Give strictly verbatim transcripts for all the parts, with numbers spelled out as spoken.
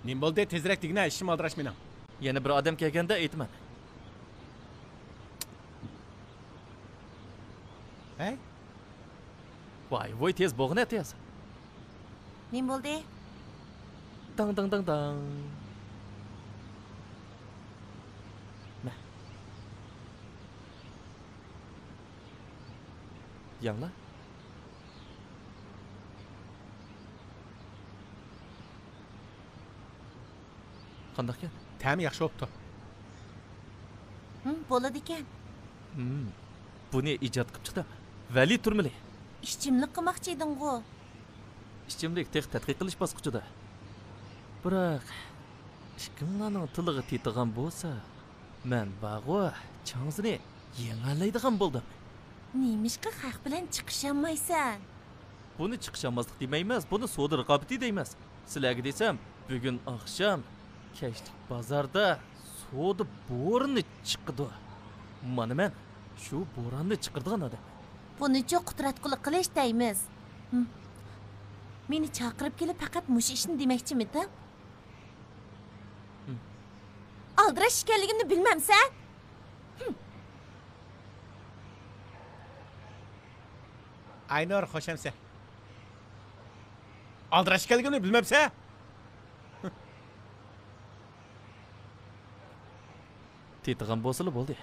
نېمە بولدى؟ تېزرەك دېگىنە، ئىشىم ئالدىراش مېنىڭ. يەنە بىر ئادەم كەلگەندە ئېيتىمەن. ھەي؟ ۋاي ۋوي، تېز بولغىنە، تېز. نېمە بولدى؟ داڭ، داڭ، داڭ، داڭ. مە. ياڭلا. قانداقكەن؟ تەمى ياخشى بوپتۇ. ھىم، بولىدىكەن. ھىم، بۇنى ئىجاد قىپ چىقتىم. ۋەلى تۈرمىلى. ئىچىملىك قىلماقچى ئىدىڭغۇ؟ ئىچىملىك تېخى تەتقىق قىلىش باسقۇچىدا. بىراق، ئىككىڭلارنىڭ تىلىغا تېتىغان بولسا، مەن بارغۇ، چاڭزىنى يېڭەلەيدىغان بولدۇم. نېمىشقا خەق بىلەن چىقىشالمايسەن؟ بۇنى چىقىشالماسلىق دېمەيمىز، بۇنى سودا رىقابىتى دەيمىز. سىلەرگە دېسەم، بۈگۈن ئاخشام كەچلىك بازاردا سودا بورىنى چىقىدۇ. مانا مەن شۇ بوراننى چىقىرىدىغان ئادەم. بۇنىچۇ قۇتراتقۇلۇق قىلىش دەيمىز. ھىم. مېنى چاقىرىپ كېلىپ پەقەت مۇشۇ ئىشنى دېمەكچىمىتىڭ؟ ھىم. ئالدىراش ئىكەنلىكىمنى بىلمەمسەن؟ ھىم. ئاينۇر، خوش ئەمسە. ئالدىراش ئىكەنلىكىمنى بىلمەمسە؟ تېتىغان بولسىلا بولدى.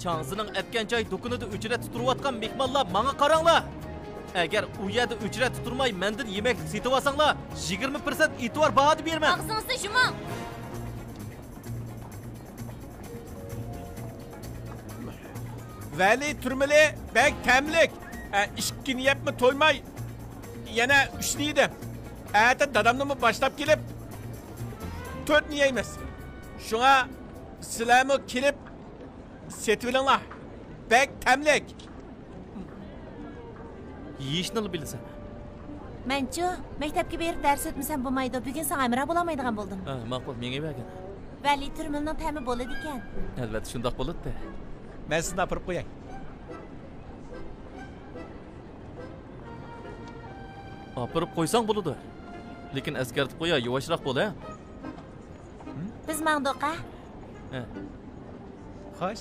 چاڭزىنىڭ ئەتكەن چاي دۇكىنىدا ئۆچرەتتە تۇرۇۋاتقان مېھمانلار، ماڭا قاراڭلار! ئەگەر ئۇ يەردە ئۆچرەتتە تۇرماي مەندىن يېمەكلىك سېتىۋالساڭلار، يىگىرمە پىرسەنت ئېتىبار باھادا بېرىمەن. ئاغزىڭىزنى يۇمۇڭ! ۋەلى تۈرمىلى بەك تەملىك. ئە، ئىككىنى يەپمۇ تويماي، يەنە ئۈچنى يېدىم. ئەتە دادامنىمۇ باشلاپ كېلىپ، تۆتنى يەيمىز. شۇڭا سىلەرمۇ كېلىپ سېتىۋېلىڭلار. بەك تەملىك. يېيىشنىلا بىلىسەن. مەنچۇ، مەكتەپكە بېرىپ دەرس ئۆتمىسەم بولمايدۇ. بۈگۈن ساڭا ھەمراھ بولالمايدىغان بولدۇم. ھە، ماقۇل، مېڭىۋەرگىن. ۋەلى تۈرمىلنىڭ تەمى بولىدىكەن. ئەلۋەتتە، شۇنداق بولىدۇ. مەن سىزنى ئاپىرىپ قوياي. ئاپىرىپ قويساڭ بولىدۇ. لېكىن ئەسكەرتىپ قوياي، يۇۋاشراق بول، ھە؟ بىز ماڭدۇق، ھە؟ ھە. خوش.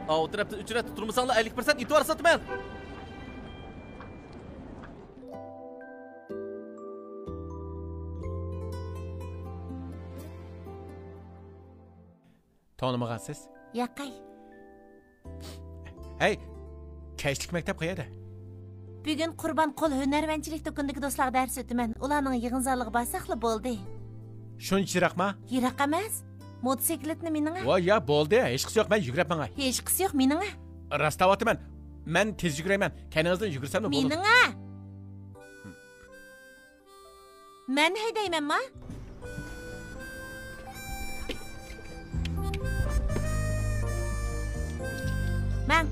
ئاۋۇ تەرەپتە ئۆچرەتتە تۇرمىساڭلار، ئەللىك پىرسەنت ئېتىبار ساتىمەن. توڭلىمىغانسىز؟ ياقەي. ھەي، كەچلىك مەكتەپ قەيەردە؟ بۈگۈن قۇربان قول ھۈنەرۋەنچىلىك دۇكىنىدىكى دوستلارغا دەرس ئۆتىمەن. ئۇلارنىڭ يىغىن زالىغا بارساقلا بولدى. شۇنچە يىراقما؟ يىراق ئەمەس. موتوسىكلىتنى مىنىڭە. ۋاي يا، بولدى، ھېچقىسى يوق، مەن يۈگۈرۈپ ماڭاي. ھېچقىسى يوق، مىنىڭە. راست دەۋاتىمەن، مەن تېز يۈگۈرەيمەن، كەينىڭىزدىن يۈگۈرسەملا بولىدۇ. مىنىڭە. مەن ھەيدەيمەنما؟ مەن.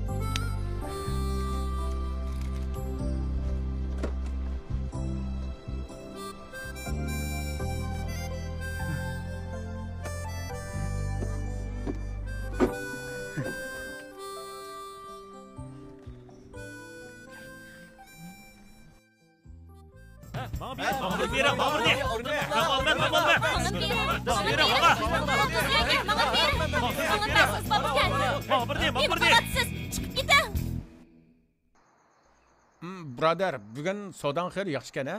ماڭا بېرىڭ، ماڭا بېرىڭ، ماڭا بېرىڭ. ماڭا بېرىڭ، ماڭا بېرىڭ. ماڭا بېرىڭ، ماڭا. ماڭا بېرىڭ، ماڭا بېرىڭ. چىقىپ كېتىڭ. بۇرادەر، بۈگۈن سوداڭ خېلى ياخشىكەن، ھە؟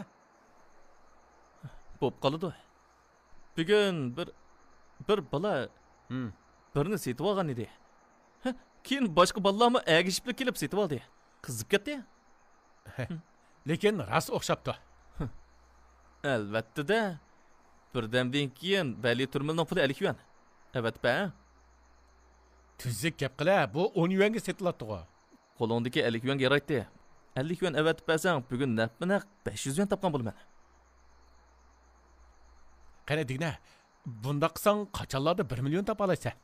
بوپ قالىدۇ. بۈگۈن بىر، بىر بالا بىرنى سېتىۋالغان ئىدى. ھە، كېيىن باشقا بالىلارمۇ ئەگىشىپلا كېلىپ سېتىۋالدى. قىزىپ كەتتى. لېكىن راست ئوخشاپتۇ. ئەلۋەتتە-دە. بىردەمدىن كېيىن ۋەلى تۈرمىلنىڭ پۇلى ئەللىك يۈەن. ئەۋەتىپ بەر. تۈزۈك گەپ قىلە، بۇ ئون يۈەنگە سېتىلاتتىغۇ. قولۇڭدىكى ئەللىك يۈەنگە يارايتتى. ئەللىك يۈەن ئەۋەتىپ بەرسەڭ، بۈگۈن نەپمۇ نەق بەش يۈز يۈەن تاپقان بولىمەن. قېنى دېگىنە، بۇنداق قىلساڭ قاچانلاردا بىر مىليون تاپالايسەن؟